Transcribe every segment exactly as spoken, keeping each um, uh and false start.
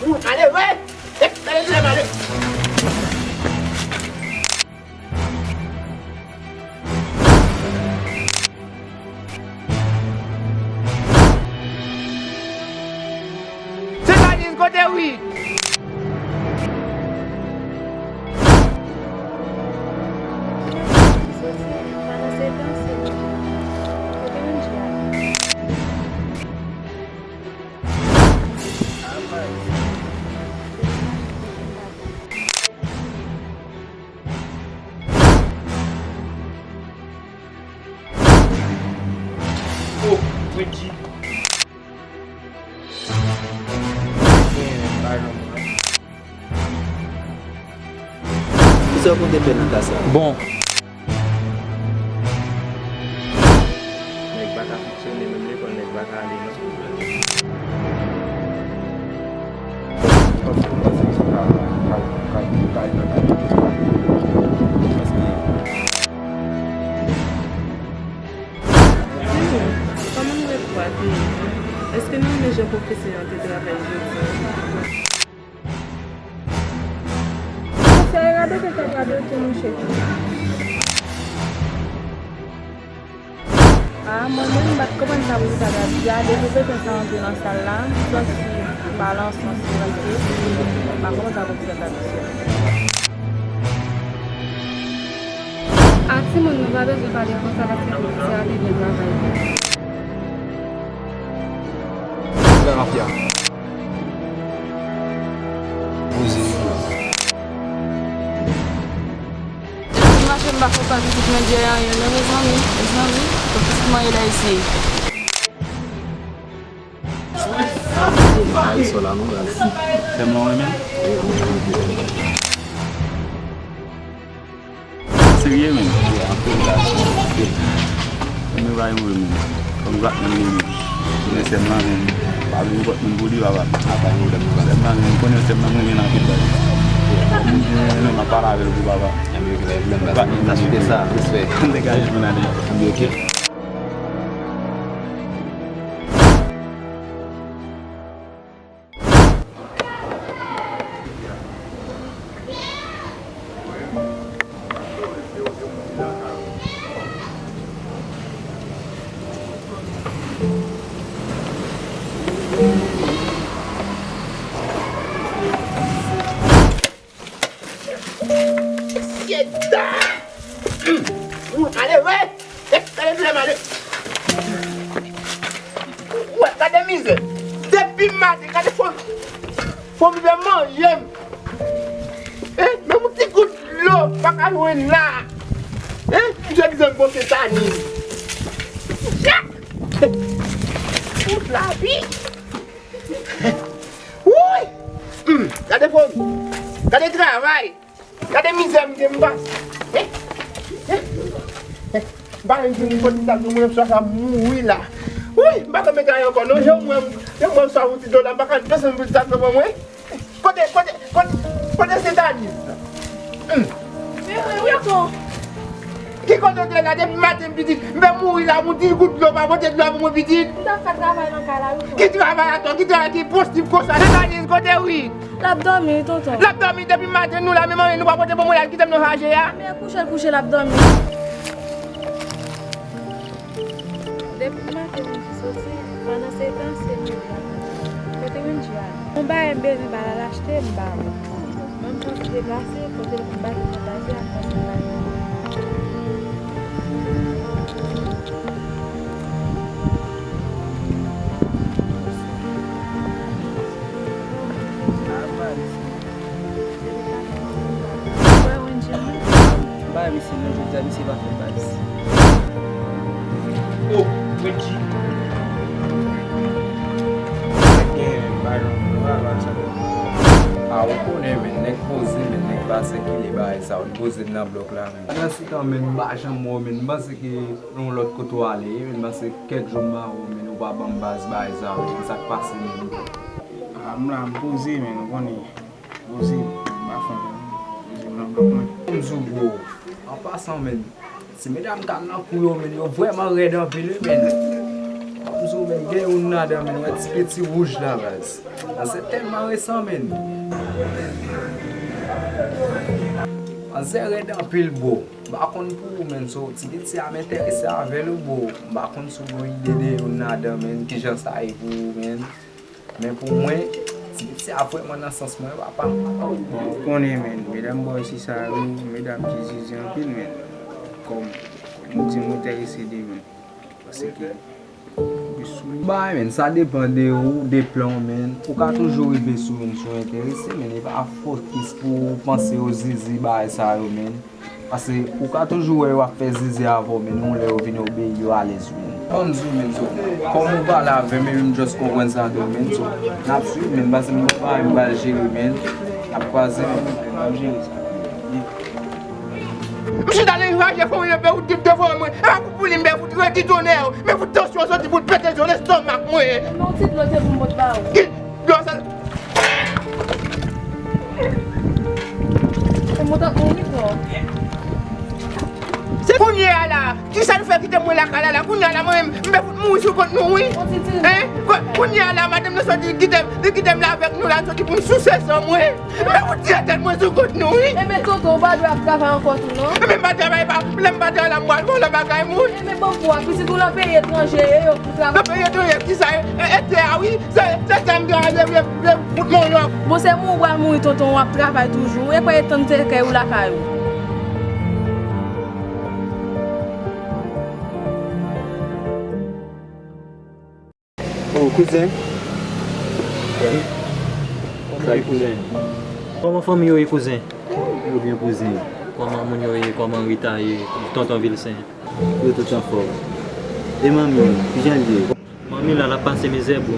Ou malere! Malere, malere! Sentaniz, kote w ye? Oh, Wendy. Kisa w konte fè nan ka sa? Bon. Nèg pa ka fonksyone, menm lekòl nèg pa ka ale non. Paske m panse misye ka, ka, ka, ka al nan kay. Paske Kòman nou ret kwaze? Èske nou renmen jan pwofesè an te travay jodi a? Pwofesè a radote tèt radote, monchè. A, mwen menm, m pa t konprann sa pwofesè a t ap di a. Depi pwofesè a antre nan sal la, m santi m pa nan sans li, paske m pa konprann sa pwofesè a t ap di a. A timoun, nou pa bezwen pale konsa paske pwofesè a te byen travay. Mafya. Poze. Epi mache m pa fè pa pitit mwen di anyen non, mezanmi, mezanmi. Fòk pitit mwen ye la isi. Ay, sò la non, baz. Fè m nan renmen. Serye, menm? Wi, anpil, baz. Anpil. Mwen bay mwen, menm. Kòm grat menm li, menm. Men sè m lan, menm. Pa vle nenpòt moun pou li, papa. A, pa gen pwoblèm, non, baz. Sè m lan, menm, konnen sè m lan, mwen renmen l anpil, baz. Mwen renmen, m ap pale avè l pou papa. Anpil, baz. Grat menm li, menm. Sa site sa, respè. Degaje, mennaj. Anpil, ok. Syeda! Ou malere! Gade lè malere! Wè, gade mizè! Depi maten, gade fòm, fòm li fè manje m! Eh, menm yon ti gout dlo pa ka jwenn la! Eh, misye di se bon sentaniz! Jak! Tout lavi! Wouy! Hmm, gade fòm! Gade travay! Gade mizè m te m pase. Eh, eh, eh. M pa menm fin pot tab nou mwen swa sa mouri la. Wouy, m pa ka met ayen ankò non. Jan mwen, jan mwen sa yon ti dola, m pa ka desann pou tab nan ban mwen. Kote, kote, kote, kote sentaniz? Hmm. Ki kote w te la depi maten pitit? M fè mouri la, moun ti gout dlo pa pote dlo pou mwen pitit. M t ap fè travay nan kay la wi. Ki travay atò? Ki travay ki posib konsa? Sentaniz kote w ye? L ap dòmi wi tonton. L ap dòmi depi maten nou la, men manmi nou pa pote pou mwen, l al kite m nan chaje a. Men kouche l kouche, l ap dòmi. Depi maten Wendy soti, pandan se tan se mwen la. Kote Wendy ale? Yon bagay m bezwen ba l al achte, m ba l. Mwen m santi deplase, kote l konn bati fantazi ak konsa. Wè Wendy an. M pa wè misye non, jodi a misye pa fè baz. Oh, Wendy. Gen bagay nan travay sa. A, ou konnen, men nèg poze, men nèg pa sekile bagay sa. Ou poze nan blòk la, men. Pandan se tan, men m pa janm wè w, men m panse ke yon lòt kote w ale, men m panse kèk jou m pa wè w, men ou pa ban m baz bagay sa, men sa k pase, men. A, m la, m poze, men ou konnen. Poze, m pa fon, poze m nan blòk mwen. M di w, bro, an pasan, men, ti medam k al nan kou yo, men, yo vrèman rèd anpil, wi, men. M sou, men, gen youn ladan, men, wè ti peti wouj la, baz. Manzè tèlman resan, men. Manzè rèd anpil, bro. M pa konn pou ou, men, so, ti peti a m enterese avè l, bro. M pa konn si w gen ide de youn ladan, men, kijan sa ye pou ou, men. Men pou mwen, ti peti a vrèman nan sans mwen, papa. Ou konnen, men, medam bò isi sa yo, medam ki zizi anpil, men. Kòm, kòm ou di, m enterese de youn. Paske, wi, men, sa depann de ou, de plan w, men. Ou ka toujou rive sou youn si w enterese, men e pa fokis pou w panse yo zizi bagay sa yo, men. Paske ou ka toujou wè yo ap fè zizi avè w, men yon lè yo vin obeyi, yo alèz, men. Ban m di w, men, so, kòm ou pale avè m, epi m just konprann sa tou, men, so, n ap swiv, men, paske m gon bagay m pral jere, men, n ap kwaze, men, n ap jere sa. M chita nan yon raje fò mwen, bè fout trip devan mwen. E pa pou li m bè fout redi tonè. Men fout tansyon soti pou l pete zye lestomak mwen. Men yon ti dlo te pou m pot ba ou. Ki dlo sa? E mwen t ap mouri, bro. Se kounye a la. Kisa l fè kite mwen lakay la la? Kounye a la, mwen menm, m bè fout mouri sou kont nou, wi. Yon ti dlo. Hein? Ko-, kounye a la, madanm nan soti kite m, li kite m la avèk nou la, soti pou m souse san mwen. Men ou tire tèt mwen sou kont nou, wi. Enben, tonton, ou pa dwe ap travay ankò tou, non. Enben, m pa travay pa, lè m pa travay la, m pral vòlè bagay moun. Enben, bòkò a, pitit ou nan peyi etranje, e yo pou travay. Nan peyi etranje, kisa, e, e, e tè a, wi. Se, se tè m travay, se, se, se fout mwen, non. Bon, se mouri ou pral mouri, tonton, w ap travay toujou. E kwè e tann sèkèy ou lakay ou. Oh, kouzen. Sa kouzen. Kòman fanmi yo ye, kouzen? Yo byen, kouzen. Kòman moun yo ye? Kòman Rita ye? Tonton Vilsen? Yo tout anfòm. E manmi, kijan l ye? Manmi la, l ap pase mizè, bro.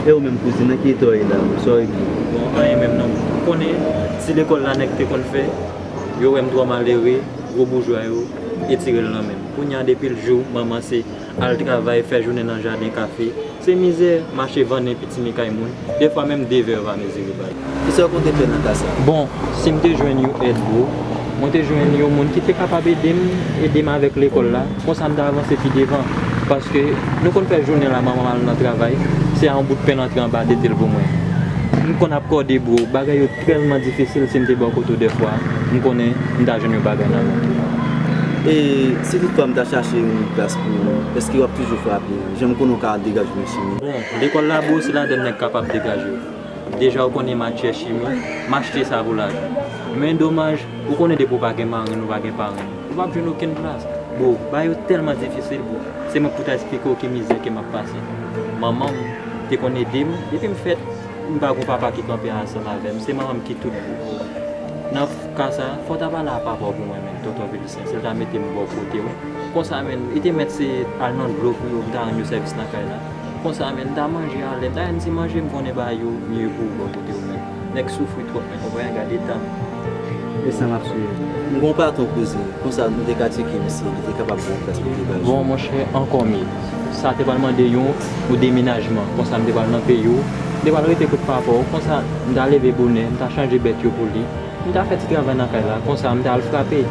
E ou menm, kouzen, nan ki eta w ye la? Sa w ye? Bon, anyen menm non. Ou konnen, ti lekòl la nèg te konn fè, yo wè m twò malere, gwo boujwa yo etire l nan men m. Kounye a, depi l jou, manman se al travay, fè jounen nan jaden kafe. Se mizè, mache vannen pitimi kay moun. Defwa menm de vè yo pa mezire bay. Kisa w konte fè nan ka sa a? Bon, si m te jwenn yon èd, bro, mwen te jwenn yon moun ki te kapab ede m, ede m avèk lekòl la. Konsa m ta avanse pi devan. Paske nou konn fè jounen la, manman m al nan travay, se a yon bout pen l antre anba tete l pou mwen. M konn ap kòde, bro, bagay yo tèlman difisil, si m te bò kote w dèfwa, m konnen m ta jwenn yon bagay nan men w. E si toutfwa m ta chache yon plas pou ou, èske w ap toujou frape? Jan m konnen w ka degaje w nan chimè. Bon, lekòl la, bro, se ladan l nèg kapab degaje w. Deja, ou konnen m atchè chimè, m achte sa pou lajan. Men domaj, ou konnen depi w pa gen marenn, ou pa gen parenn, ou p ap jwenn okenn plas. Bro, bagay yo tèlman difisil, bro. Se mwen k pou ta esplike w ki mizè ke m ap pase. Manman m te konn ede m depi m fèt. M pa gon papa ki kanpe ansanm avè m, se manman m ki tout pou mwen. Nan ka sa, fò w ta pale a papa w pou mwen menm, tonton Vilsen, si l ta mete m bò kote w. Konsa menm, li te mèt se al nan dlo pou yo, m ta rann yo sèvis nan kay la. Konsa menm, m ta manje alè, m ta jwenn ti manje, m konnen bagay yo miye pou ou bò kote w menm. Nèg soufri twòp menm, konprann, gade tan m. E sa m ap swiv. M gon patwon, kouzen. Konsa, nou te ka tcheke misye, li te kapab gen yon plas pou degaje. Bon, monchè, ankò mye. Sa te pral mande yon, yon demenajman. Konsa, m te pral nan peyi w. M te pral rete kot papa w. Konsa, m ta leve bonè, m ta chanje bèt yo pou li. M ta fè ti travay nan kay la. Konsa, m ta al frape.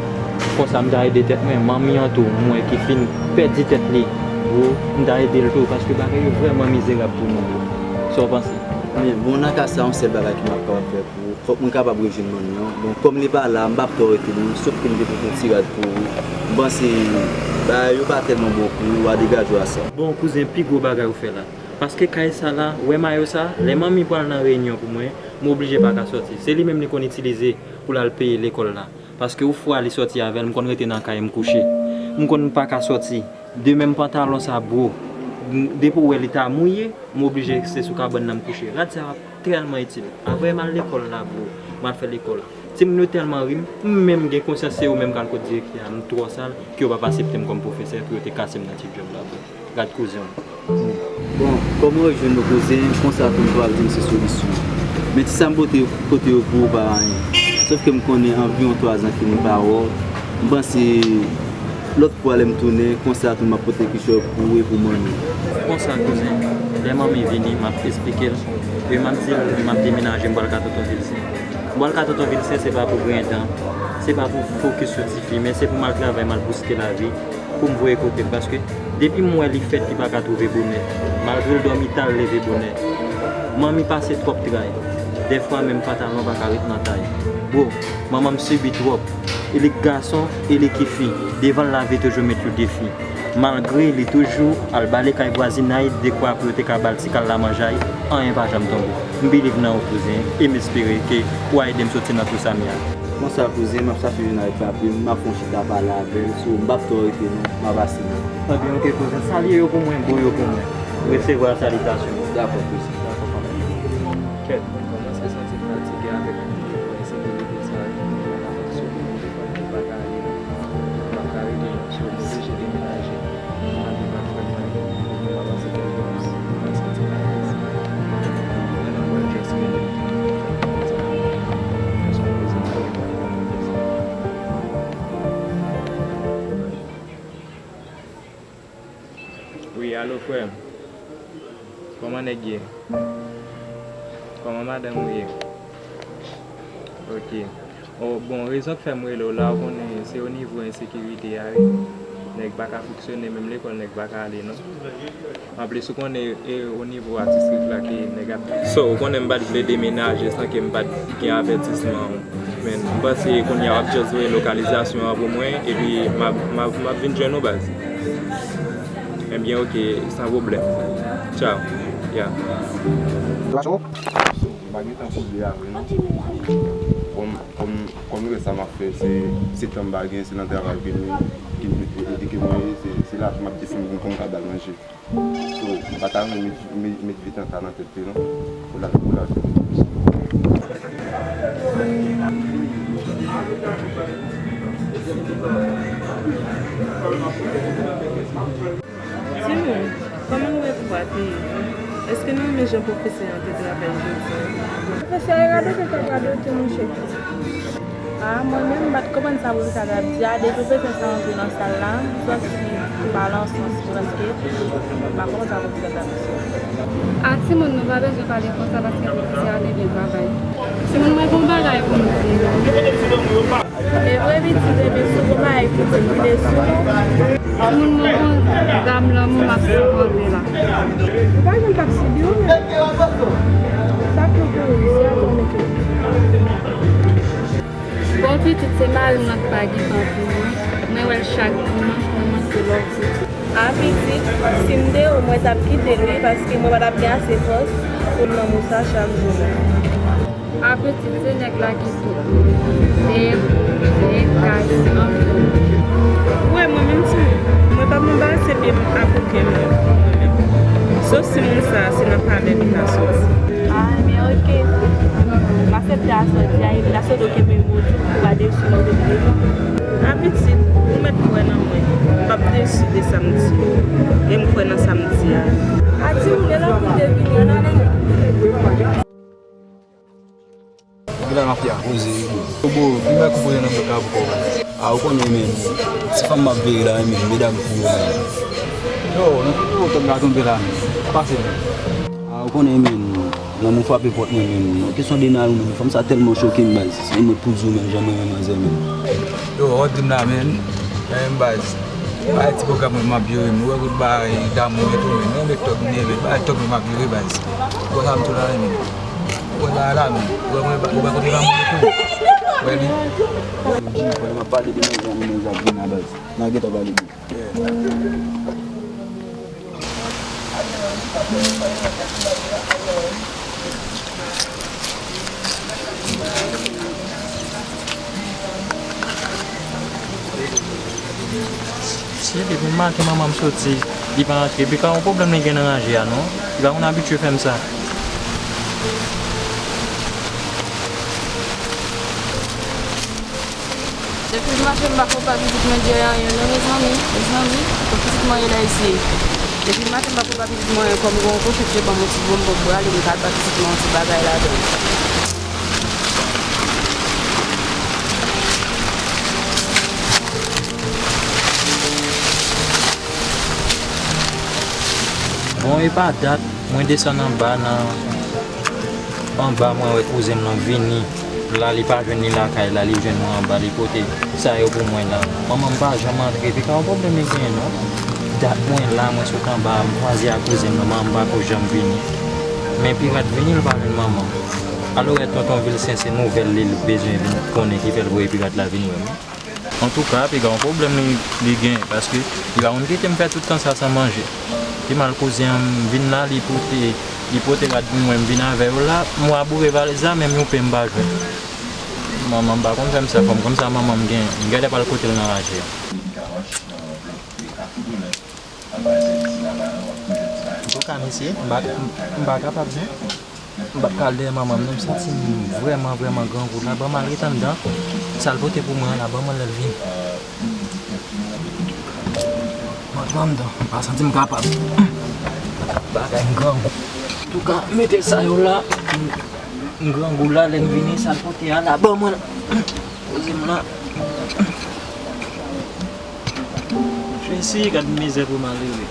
Konsa, m ta ede tèt mwen. Manmi an tou, m wè ki fin pèdi tèt li. Bro, m ta ede l tou, paske bagay yo vrèman mizerab pou nou, bro. Sa w panse? Men, bon, nan ka sa, yon sèl bagay ke m ap kapab fè pou ou, fòk mwen kapab rejwenn manmi an. Bon, kòm li pa la, m p ap twò rete non, sòf ke m te pote yon ti rad pou ou. M panse bagay yo pa tèlman bon pou ou, w a degaje w a sa. Bon, kouzen, pi gwo bagay ou fè la. Paske kay sa la, ou wè mayo sa, lè manmi pral nan reyinyon pou mwen, m oblije pa ka sòti. Se li menm li konn itilize pou l al peye lekòl la. Paske ou fwa li sòti avè l, m konn rete nan kay, m kouche. M konn pa ka sòti. De menm pantalon sa, bro. M, depi w wè li ta mouye, m oblije se sou kabann nan m kouche. Rad sa ap tèlman itil. Apre m al lekòl la, bro. M al fè lekòl. Timoun yo tèlman ri m, m menm gen konsyans se yo menm k al kot direktè a, m twò sal, ke yo p ap aksepte m kòm pwofesè, pou yo te kase m nan ti djòb la, bro. Gad kouzen w. Bon, kòm ou rejwenn nou kouzen, konsa tou m kapab di m se solisyon. Men ti sa m pote kote yo pou ou pa anyen. Sòf ke m konnen anviwon twa zan ke nou pa wè w. M panse lòt fwa lè m tounen, konsa tou m ap pote kèk chòp pou ou e pou manmi. Konsa kouzen, lè manmi vini, m ap esplike l. E m ap di l m ap demenaje, m pral ka tonton Vilsen. M pral ka tonton Vilsen, se pa pou griyen dan, se pa pou fokis sou tifi, men se pou m al travay, m al bouske lavi. Pou m voye kote l, paske depi m wè li fèt, li pa ka twouve bonè. Malgre l dòmi ta, l leve bonè. Manmi pase twòp tray. Dèfwa, menm pantalon pa ka ret nan tay. Bro, manman m sibi twòp. E li k gason, e li ki fi. Devan l, lavi toujou met yon defi. Malgre li toujou al bale kay vwazinay, dekwa pou yo te ka ba l ti kal la manjay, anyen pa janm tonbe. M believe nan ou, kouzen, e m espere ke w a ede m soti nan twou sa m ye a. Konsa, kouzen, m ap chache jwenn avèk papi m, m ap fè yon chita pale avè l, so m p ap twò rete non, m ap asile. Ebyen, ok, kouzen, salye yo pou mwen, bro, yo pou mwen. Resevwa salitasyon. Dakò, kouzen. Dakò, papa. Kèt, mwen kòmanse santi m fatige avèk nivo ensekirite sa yo. Mwen pa konn sou ki kote pou m pa ka ale non. M pa ka rete non, so m oblije demenaje. Mande pa frè mwen, mwen pa pase pou Bronx, mwen santi m alèz. Mwen nan Born Trust Mwen. Wi, alo frè m. Kòman nèg ye? Kòman madanm ou ye? Ok. O, bon, rezon k fè m rele w la, ou konnen se o nivo ensekirite a, wi. Nèg pa ka fonksyone, menm lekòl nèg pa ka ale, non. Anplis, ou konnen, e, o nivo atistrik la ke nèg ap. So, ou konnen m pa t vle demenaje san ke m pa t gen avètisman w. Men, m panse kounye a w ap just voye lokalizasyon an pou mwen, epi m ap, m ap, m ap vin jwenn ou, baz. Ebyen, ok, san pwoblèm. Tchaw. Ya. Relasyon? M pa gen tan pou li a vre non. Kòm, kòm, kòm rès sa m ap fè, se, se tan m pa gen, se nan travay ke m ye, ke m, ke, ke m ye, se, se la m ap defann pou m ka ba l manje. So, m pa ta renmen met, met, met vi tan sa nan tèt li non. Pou l al, pou l al fè. Timoun, kòman nou wè kou a te ye? Èske nou renmen jan pwofesè an te travay jodi a? Pwofesè a radote k ap radote, monchè. A, mwen menm, m pa t konprann sa pwofesè a t ap di a. Depi pwofesè sa rantre nan sal la, m santi m pa lan sans, paske m pa konprann sa pwofesè a t ap di a. A, timoun, nou pa bezwen pale konsa, paske pwofesè a te byen travay. Timoun, mwen gen yon bagay pou m di nou. E vre pitit, ebyen si w gon bagay pitit vide sou nou. Timoun, mwen gon zam lanmou m ap sipòte la. Ou pa janm p ap sibi w menm. Sa tou kouri, se a konnen ke. Bon pitit, se mari m nan k pa gen tan pou mwen. Mwen wè l chak dimanch, mwen manke love pitit. A pitit, si m te ou, mwen t ap kite l wi, paske mwen pa t ap gen ase fòs pou m lanmou sa chak jou non. A pitit, se nèg la ki tout. Te, te, kay, anfen. Wi, mwen menm timoun, mwen pa pran ba se pye m ak okenn moun, mwen menm. Sof si moun sa, se nan palè li ka soti. A, ebyen, ok. M aksepte a sa w di a, epi la se do ke men mwen tou, ou pa desi lè w te vini. A pitit, ou mèt kwè nan mwen. M p ap desi de sa m di. E m kwè nan sa m di a. A timoun, e la pou te vini, ann ale non. Vila mafya. Poze wi bro. Yo bro, vin bay kou poze nan bèk la pou kò w. A ou konnen men, ti fanm m ap veye la wi men, medam pou yo men. Yo, nan ki nivo tòg la tonbe la men? Pase men. A ou konnen men, lanmou frape pòt mwen men. Kesyon de Nayou men, fanm sa tèlman choke m baz. Se mwen pou di w men, jan mwen renmen manzè men. Yo, ou di m la men, men baz. Bay ti pwogram mwen m ap jere m. Ou wè kout bay damou men tou men. Men tòg m ye men, bay tòg mwen m ap jere baz. Ou wè sa m tou la men. Ou wè bagay la men. Ou wè mwen, ou wè kote nan mwen tou. Ou wè li. Yo, Jimmy, pandan m ap pale de manzè a, men manzè ap vin la baz. N a gentan pale de. Yeah. Si depi maten manman m soti, li pa rantre, epi ka yon pwoblèm li gen nan ranje a non. Li pa konn abitye fè m sa. Depi maten m pa konn pa pitit mwen di anyen non, mezanmi, mezanmi, pou pitit mwen ye la isi. Depi maten m pa konn pa pitit mwen anyen, kòm gon kochon te ban m yon ti bonbon pou ale, m ka al ba pitit mwen yon ti bagay ladan. Bon, e pa dat, mwen desann anba nan, anba mwen wè kouzen m nan vini. La, li pa jwenn li lakay la, li jwenn mwen anba, li pote sa yo pou mwen la. Manman m pa janm antre, se pa yon pwoblèm li genyen non. Dat mwen la, mwen sot anba, m kwaze ak kouzin mwen, manman m pa ko janm vini. Men pirat vini, li pa jwenn manman m. Alò, tonton Vilsen, se nouvèl li, li bezwen vin konnen ki fè l voye pirat la vin wè m. Antouka, piga yon pwoblèm li, li genyen, paske li pa konn kite m fè tout tan sa san manje. Pi mal kouzen an m vin la, li pote, li pote rad pou mwen, m vin avè yo la, m wa boure valiz la, menm yon pen m pa jwenn. Manman m pa konn fè m sa, fò m konn sa manman m genyen. M genlè pral kote l nan raje a. Antouka, mesye, m pa, m pa kapab non. M p ap ka al dèyè manman m non, m santi m vrèman, vrèman grangou la. Ban m al ret anndan. Sa l pote pou mwen an la, ban m an lè l vini. Mwen pran m dan, m pa santi m kapab. Bagay m grangou. Antouka, mete sa yo la. M, m grangou la, lè m vini, sa l pote a la, ban mwen. Poze m la. Jezi, gad mizè pou malere.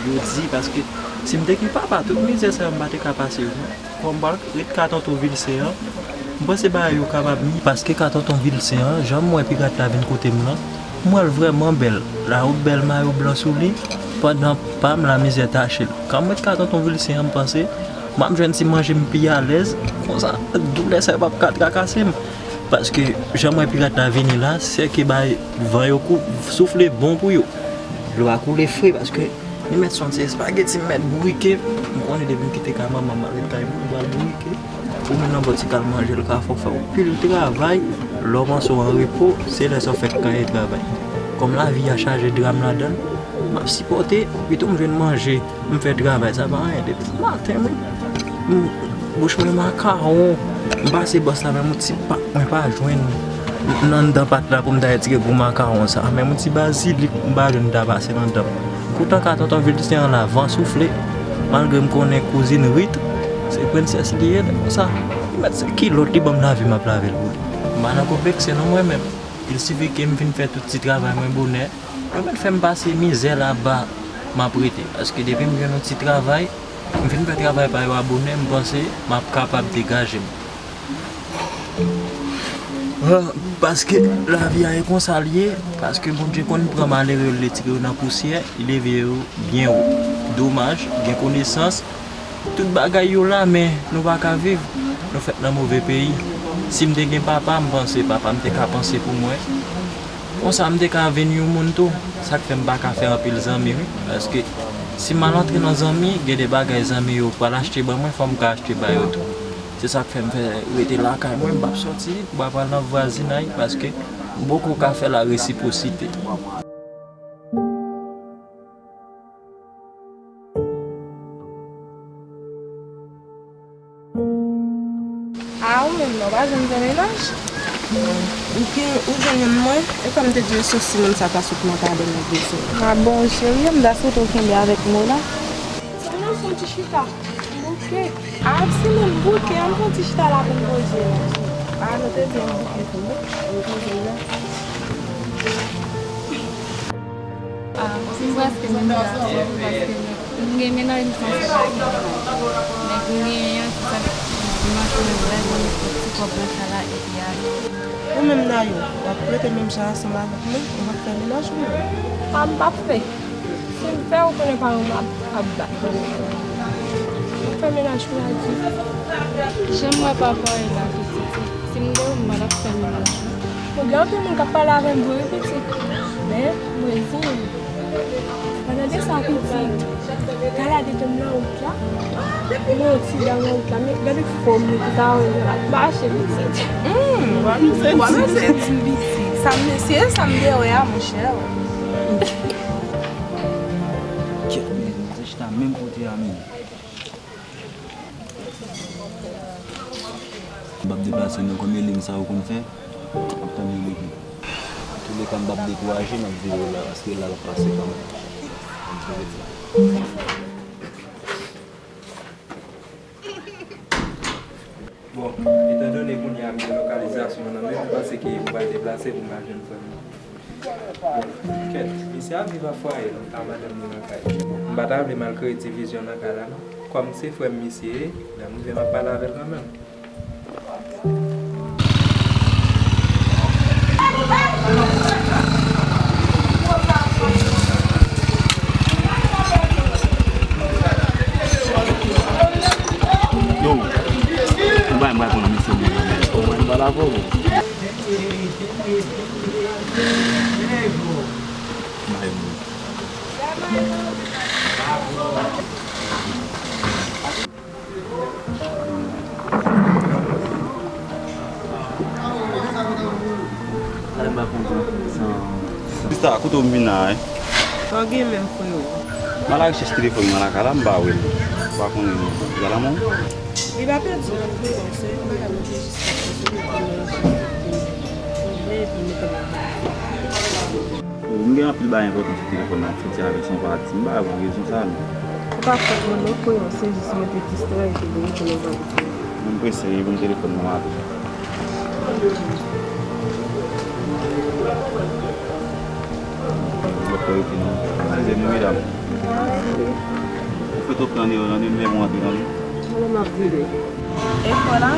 Yo di, paske si m te gen papa, tout mizè sa yo m pa te ka pase yo non. Kòm pral ret ka tonton Vilsen an, m panse bagay yo kapab mye. Paske ka tonton Vilsen an, jan m wè pirat la vin kote m lan, m wè l vrèman bèl. Lawòb bèl, mayo blan sou li, pandan pa m, lamizè tache l. Kan m ret ka tonton Vilsen an, m panse m ap jwenn ti manje m pi alèz, konsa doulè sa yo p ap ka trakase m. Paske jan m wè pirat la vini la, sèke bay van yo kou, soufle bon pou yo. Dlo a koule fre paske li mèt se yon ti espageti m mèt bourike. M konnen depi m kite kay manman m al ret kay mwen, m pral bourike. Ou menm nan bò ti kal manje l ka fè w fè yon pil travay. Lè w panse w an repo, se lè sa w fèk ka travay. Kòm lavi a chaje dram ladan l, m ap sipòte, pito m jwenn manje, m fè travay, sa pa anyen. Depi maten, wi. M, bouch mwen makawon. M pase bòs la, menm yon ti pat mwen pa jwenn nan anndan pat la pou m ta retire gou makawon sa. Menm yon ti bazilik m pa jwenn ta pase nan dan m. Poutan ka tonton Vilsen an la, van soufle. Malgre m konnen kouzin Rit, se prensès li ye, konsa. Li mèt se kilòt li ban m lave, m ap lave l pou li. M pa nan konplekse non mwen menm. Il sifi ke m fin fè tout ti travay mwen bonè. Yo mèt fè m pase mizè laba m ap rete. Paske depi m jwenn yon ti travay, m fin fè travay pa yo a bonè, m panse m ap kapab degaje m. Ah, paske lavi a e konsa l ye, paske Bondye konn pran malere yo, l retire yo nan pousyè, li leve yo byen wo. Domaj, gen konesans, tout bagay yo la, men nou pa ka viv. Nou fèt nan move peyi. Si m te gen papa, m panse papa m te ka panse pou mwen. Konsa m te ka vin yon moun tou. Sa k fè m pa ka fè anpil zanmi, wi. Paske si m al antre nan zanmi, gen de bagay zanmi yo pral achte ban mwen, fò m ka achte ba yo tou. Se sa k fè m fè rete lakay mwen, m p ap sòti, m p ap al nan vwazinay, paske m poko ka fè la resipwosite. A, ou menm non, ou pa janm fè menaj? Ou ki, ou jwenn youn mwen, e kòm te di w, se si moun sa ta sot nan kabann nan bezwen. A bon, cheri, m ta swete w kenbe avèk mo la. Ti moun nan fè yon ti chita. Bouke. A, si moun bouke, an fè yon ti chita la pou m poze la. A, nou te byen bouke tou, wi. Ou poze la. Ah, m prèske menm jan avè w, paske m gen mennaj, m sanse pa gen mennaj. Men pou m genyen an, se sa k dimanch mwen vle ban m yon ti kòb nan kay la epi ale. Ou menm Nayou, w ap rete menm jan ansanm avèk mwen, ou p ap fè mennaj ou menm? Ah, m p ap fè. Si m fè, ou konnen paran m ap, ap bat mwen. M ap fè mennaj pou la di. Jan m wè papa w ye la, pitit, si m te ou, m pa t ap fè mennaj non. Bon, gen anpil moun k ap pale avè m vre wi pitit. Men, mwen di w, pandan de sa pitit, gala de tèm nan wout la, mwen yon ti dam nan wout la, men gade fòm li pou ta wè l ap mache pitit. Hmm, w ap se ti pitit. Sa m, se sa m te wè a, monchè. Kèt, men, se chita menm kote a menm. M p ap deplase non, kòm e liy sa yo konn fè, m ap tann yo rete. Antouleka, m p ap dekouraje, m ap veye w la, paske la l ap pase kanmenm. M ap veye w la. Bon, etandone kounye a m gen lokalizasyon an nan men m, m panse ke m pral deplase pou m al jwenn fanmi m. Bon, kèt, misye ap viv a fwaye l, a madanm li nan kay. M pa ta vle malkre divizyon nan kay la, non. Kòm se frè m misye ye, lè m rive, m ap pale avè l kanmenm. Yo, mwen pa konn misye menm. Mwen pa la pou ou. Sista, kote w m vin la, wi? Sa w gen menm, freo? M al al chèche telefòn mwen lakay la, m pa wè l. M pa konnen li la menm. Li pa pèdi non, freo, se yon bagay mwen te jis fè, se yon bagay mwen jis te vle epi mete nan bagay. M gen anpil bagay enpòtan sou telefòn nan, fouti avèk son pati. M pa wè pou rezon sa a, non. Ou pa fòt mwen non, freo, se jis mwen te distrè epi mwen rete nan bagay. Mwen prese wi pou m telefòn nan maten. Mwen prese wi, medam. Ou fè twòp tan deyò, tande, m lè mwen antre, tande. Mwen m ap vire. E fò la?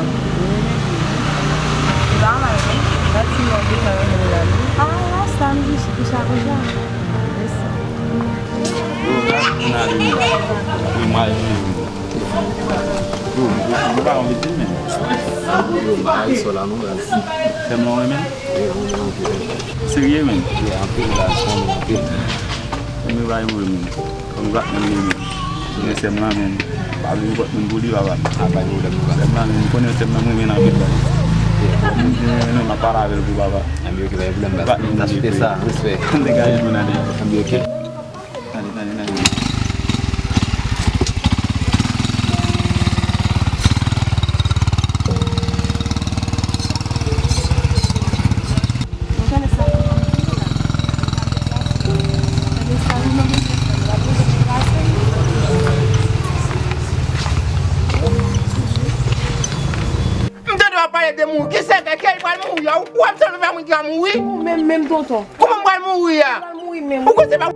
Li pa mal non. Gad si yon de nan yon moun la wi. Ah, rasta m di bouch a konsa. Mesi. Yo, gad moun ale wi. Wi, m al vire wi. Yo, yo, yo pa anvi di l menm. Yo, m pa al sò la non, baz. Fè m non, renmen? Wi, renmen anpil. Serye menm? Wi, anpil, baz, renmen anpil. Renmen bay mwen menm. Kòm gad menm li menm. Konnen sè m lan menm. Pa vle nenpòt moun pou li, papa. A, pa gen pwoblèm non, baz. Sè m lan menm, konnen sè m lan mwen renmen l anpil, baz. Kòm moun ki renmen l, m ap pale avè l pou papa. Anben, ok, pa gen pwoblèm, baz. Gad menm li. Sa se te sa, respè. Degaje moun ale. Anben, ok. Tande, tande, tande. M tande w ap pale de mouri. Ki sèkè? Kè li pral mouri a? Ou ap tande fè moun ki a mouri? Ou menm, menm tonton. Kouman m pral mouri a? Ou pral mouri menm. Ou kwè se pa